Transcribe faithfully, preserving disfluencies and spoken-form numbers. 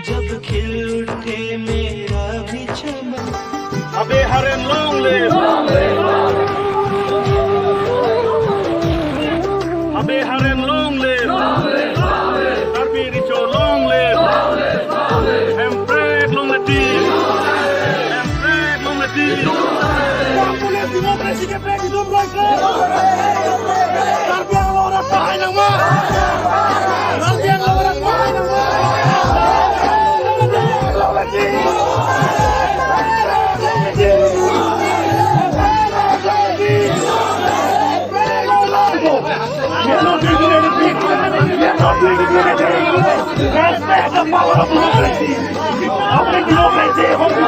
जब खिल उठे मेरा भी चमन। Habe Haren long live! Habe Haren long live! Karbi Recho long live! Hemprek longle ti! Hemprek longle ti! Karbi Anglong arat pahai nangma! Karbi Anglong arat pahai nangma! Respect the power of democracy. How can democracy hold the